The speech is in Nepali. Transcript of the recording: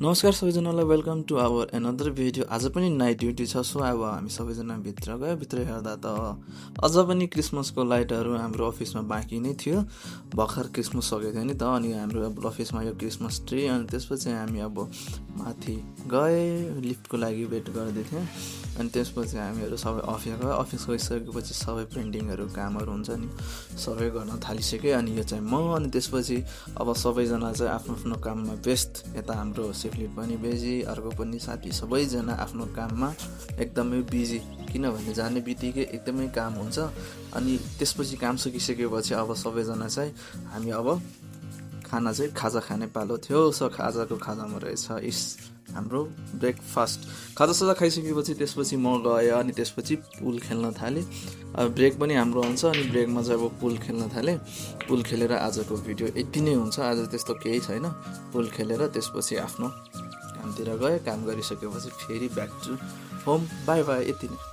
नमस्कार सबैजनालाई welcome to our another video. आज पनि नाइट ड्युटी छ, सो अब हामी सबैजना भित्र गयो। भित्र हेर्दा त अझ पनि क्रिसमसको लाइटहरू हाम्रो अफिसमा बाँकी नै थियो। भर्खर क्रिसमस सकेको थियो नि त, अनि हाम्रो अब अफिसमा यो क्रिसमस ट्री। अनि त्यसपछि हामी अब माथि गए, लिफ्टको लागि वेट गर्दै थियौँ। अनि त्यसपछि हामीहरू सबै अफिस गयो। अफिस गइसकेपछि सबै पेन्टिङहरू कामहरू हुन्छ नि सबै गर्न थालिसक्यो। अनि यो चाहिँ म, अनि त्यसपछि अब सबैजना चाहिँ आफ्नो आफ्नो काममा व्यस्त। यता हाम्रो सिफ्लिट पनि बिजी, अर्को पनि साथी, सबैजना आफ्नो काममा एकदमै बिजी, किनभने जाने बित्तिकै एकदमै काम हुन्छ। अनि त्यसपछि काम सकिसकेपछि अब सबैजना चाहिँ हामी अब खाजा खाने पालो थियो। सो खाजाको खाजामा रहेछ हाम्रो ब्रेकफास्ट। खाजा खाइसकेपछि त्यसपछि म गएँ, अनि त्यसपछि पुल खेल्न थालेँ। अब ब्रेक पनि हाम्रो हुन्छ, अनि ब्रेकमा चाहिँ अब पुल खेल्न थालेँ। पुल खेलेर आजको भिडियो यति नै हुन्छ। आज त्यस्तो केही छैन। पुल खेलेर त्यसपछि आफ्नो कामतिर गएँ। काम गरिसकेपछि फेरि back to home. Bye bye, यति नै।